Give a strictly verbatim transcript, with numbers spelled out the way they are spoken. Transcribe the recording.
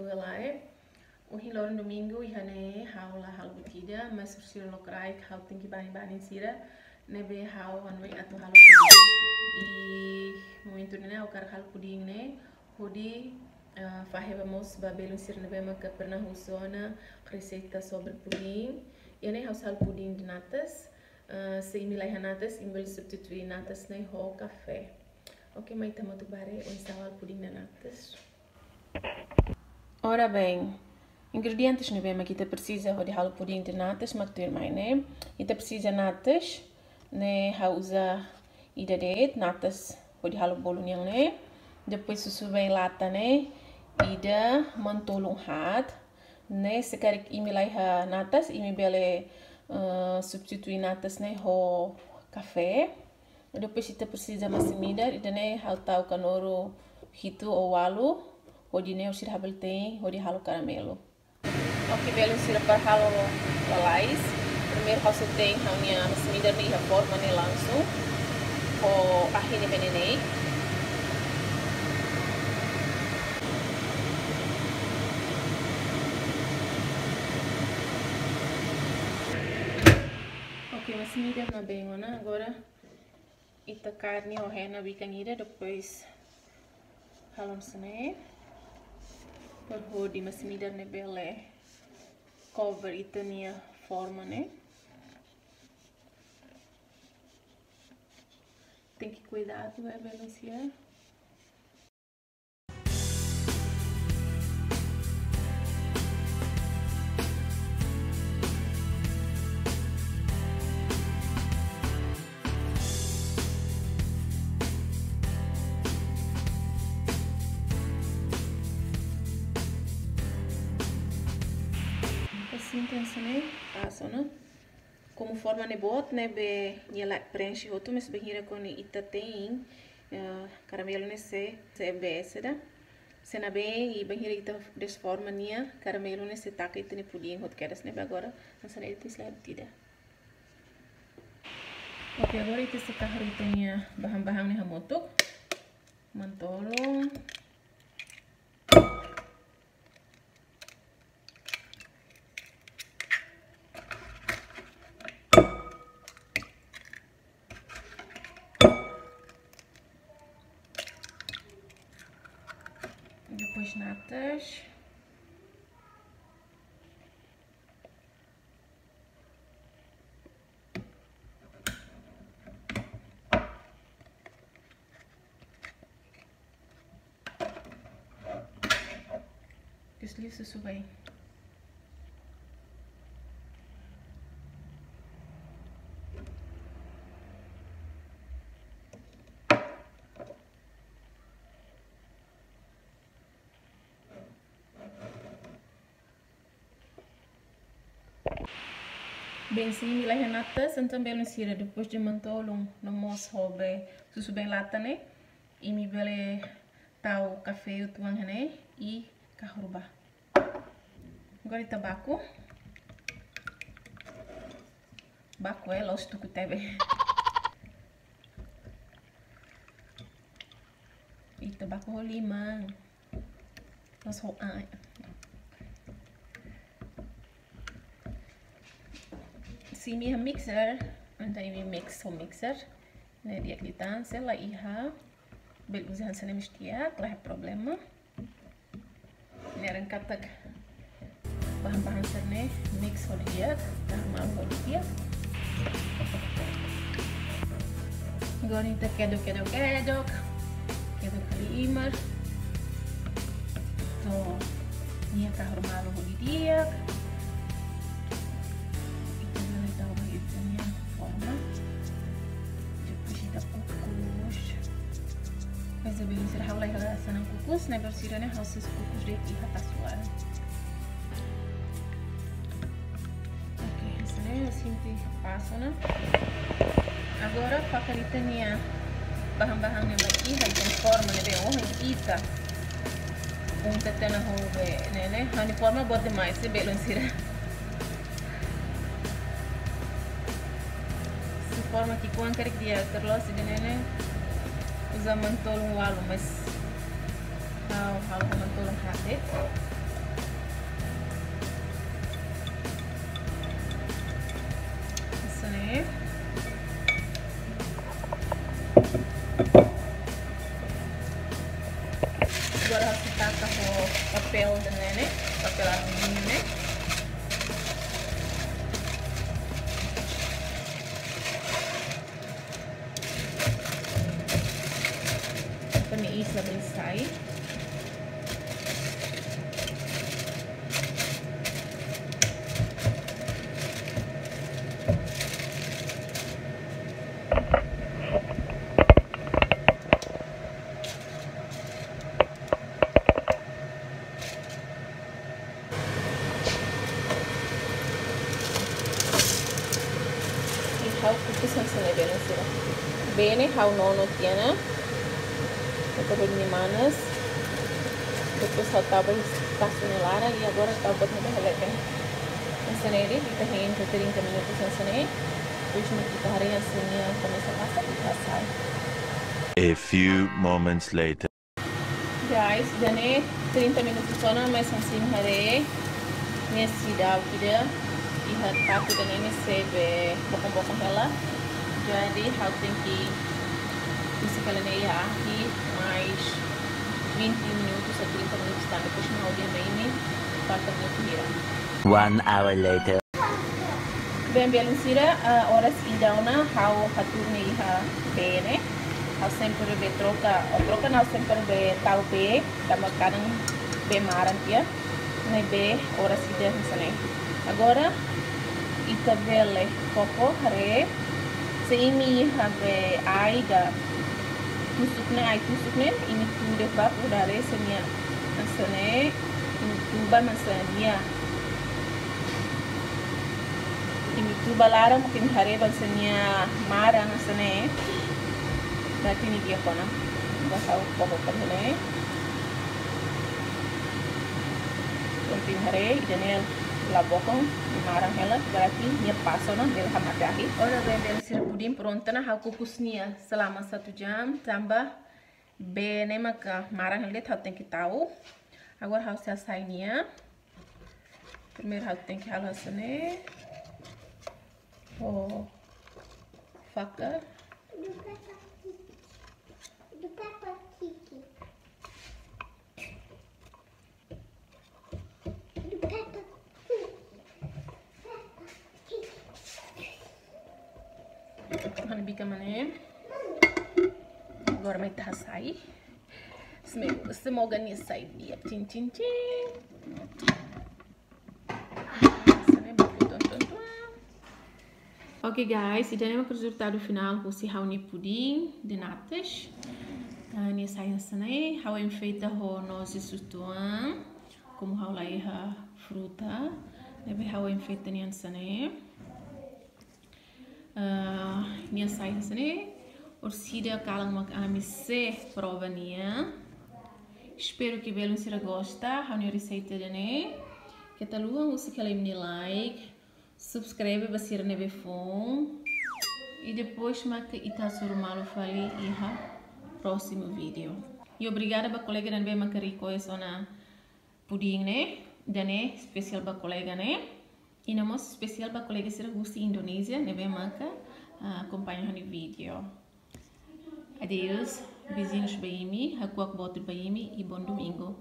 Olá, ohin loron domingu iha ne'e ha'u la halo buat ida, mas sira lokraik ha'u tenke bani-bani sira, ne'ebé ha'u hanoin atu halo puding. I momentu ne'e ha'u hakarak halo puding ne'e, hodi, ah, fahe ba mós ba belun sira ne'ebé maka pernah husu ona reseita sobre puding. Iha ne'e ha'u sei halo puding de natas, ah, se imi la iha natas, imi bele substitui natas ne'e ho kafé. Oke, mai ita hamutuk haree oinsá halo puding de natas. Ora bem, ingredientes ne'ebé mak ita presiza hodi halo puding de natas mak tuirmai ne'e. Ita presiza natas, ne'e ha'u uza ida de'it, natas hodi halo bolu nian ne'e. Depois susubeen lata ne'e, ida manu-tolun haat. Ne'e se karik imi la iha natas, imi bele, eh, substitui natas ne'e ho kafé. Depois ita presiza masin-midar, ida-ne'e ha'u tau kanuru hitu ou ualu, hodi nune'e sira bele te'in hodi halo karamelu. Oke, belun sira, para halo lalais, primeiru ha'u sei te'in ha'u-nia masin-midar ne'e iha forma ne'e langsung, ho ahi ne'ebé neineik. Oke, masin-midar nabeen ona, agora ita karni ho hena bikan ida, depois halo hanesan ne'e. Para hodi masin-midar ne'e bele cover ita-nia forma ne'e. Tenke kuidadu, eh, belun sira. Hanesan ne'e, pas ona. Komu forma ne'e boot, ne'ebé nia la preenxe hotu, mas bainhira kuandu ita te'in, eh, karamelu ne'e sei, sei be seda. Sei nabeen, i bainhira ita desforma nia, karamelu ne'e sei taka ita-nia puding hotu kedas, ne'ebé agora hanesan ne'e ita sei la iha buat ida. Oke, agora ita sei kahur ita-nia bahan-bahan ne'e hamutuk. Manu-tolun. Depois natas. Depois liu susubeen. Bem, se imi la iha natas, entaun belun sira, depois de manu-tolun no mós ho be susubeen lata ne'e, imi bele tau kafé uitoan iha ne'e i kahur ba. Agora ita baku. Baku, eh, la'ós tuku tebe. Ita baku ho liman. La'ós ho an. Se imi iha mixer, entaun imi mix ho mixer. Ne'e di'ak liután, se la iha, bele uza hanesan ne'e mós di'ak, la iha problema. Ne'e hanesan katak bahan-bahan sira-ne'e mix ho di'ak, kahur malu ho di'ak. Agora ita kedok, kedok, kedok. Kedok halimar. To'o nia kahur malu ho di'ak. Ita bele tau ba ita-nia forma. Depois ita kukus. Mas belun sira, ha'u la iha sanan kukus, ne'ebé sira-ne'e ha'u sei kukus de'it iha kasual. Oke, hanesan ne'e, simples, pas ona. Agora fakar ita-nia bahan-bahan ne'ebé iha ita-nia forma ne'ebé ohin ita unta tiha ona ho be ne'e ne'e, ha'u-nia forma boot demais, eh, belun sira. Se forma ki'ikoan karik di'ak, terus ida-ne'e ne'e uza manu-tolun ualu, mas ha'u, ha'u halo manu-tolun haat de'it. Ne'e, papel alumíniu ne'e. Para nia iis la bele sai. I ha'u kukus hanesan ne'e, belun sira. Bee ne'e ha'u nono tiha ona. Depois hodi nia manas. Depois ha'u tau ba iha tasu nia laran, i agora tau ba nia leten. Hanesan ne'e de'it, ita hein trinta minutos hanesan ne'e. Depois ita haree hanesan ne'e komesa basa, ita hasai. A few moments later. Guys, ida-ne'e trinta minutos ona, mas hanesan imi haree, nia seidauk ida, iha taku ida-ne'e nia sei bee bokon-bokon hela. Jadi, ha'u tenke husik hela ne'e iha ahi mais vinte minutos ou trinta minutos tan, depois mak ha'u dehan ba imi falta minutu hira. One hour later. Bem, belun sira, ah, oras ida ona ha'u hatuur nia iha bee ne'e. Ha'u sempre bee troka, ou troka não, sempre bee tau bee, tanba kadang bee maran tiha. Ne'ebé oras ida hanesan ne'e. Agora, ita bele koko haree, se imi iha bee ai ida tusuk ne'e, ai tusuk ne'e, imi tuur de'it ba, hodi haree se nia hanesan ne'e, imi tuur ba hanesan nia. Imi tuur ba laran, imi haree ba hanesan nia maran hanesan ne'e. Berarti nia di'ak ona. Ba ha'u koko hanesan ne'e. Imi haree, ida-ne'e la bokon, nia maran hela, berarti nia pas ona, bele hamate ahi. Ora bem, belun sira, pudin prontu ona, ha'u kukus nia selama satu jam, tanba bee ne'e maka maran hela, ha'u tenke tau. Agora ha'u sei hasai nia. Primeiru ha'u tenke halo hanesan ne'e. Ho faka. Ha'u-nia bikan mak ne'e. Agora mak ita hasai. Semoga, semoga nia sai di'ak. Cin, cin, cin. Hanesan ne'e, baku tonton tuan. Ok guys, ida-ne'e mak rezultadu finál husi ha'u-nia pudin de natas. Ah, nia sai hanesan ne'e, ha'u enfeita ho nozes uitoan, komu ha'u la iha fruta, ne'ebé ha'u enfeita nia hanesan ne'e. Ah, nia sai hanesan ne'e, orsida kalan mak ami sei prova nia. Espera que belun sira gosta ha'u-nia reseita ida-ne'e. Keta haluha husik hela imi-nia like, subscribe ba sira ne'ebé foun. I depois maka ita hasoru malu fali iha próximo vídeo. I obrigada ba kolega ne'ebé maka request ona pudin ne'e, ida-ne'e espesiál ba kolega ne'e. I no mós espesiál ba kolega sira husi Indonézia ne'ebé maka, ah, akompaña ha'u-nia vídeo. Adeus, beijinhos ba imi, hakuak boot ba imi i bom domingo.